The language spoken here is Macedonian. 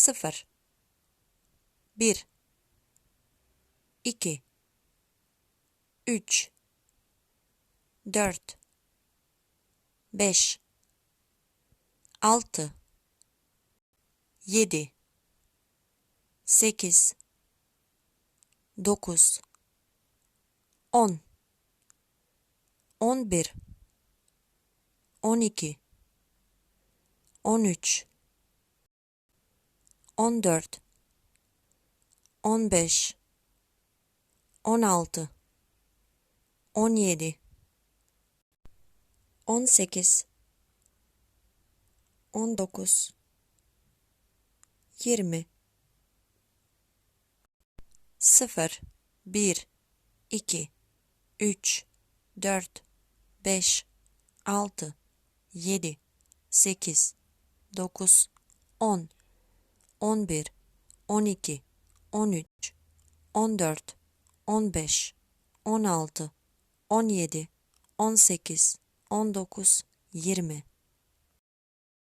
0 1 2 3 4 5 6 7 8 9 10 11 12 13 14 15 16 17 18 19 20 0 1 2 3 4 5 6 7 8 9 10 11 12 13 14 15 16 17 18 19 20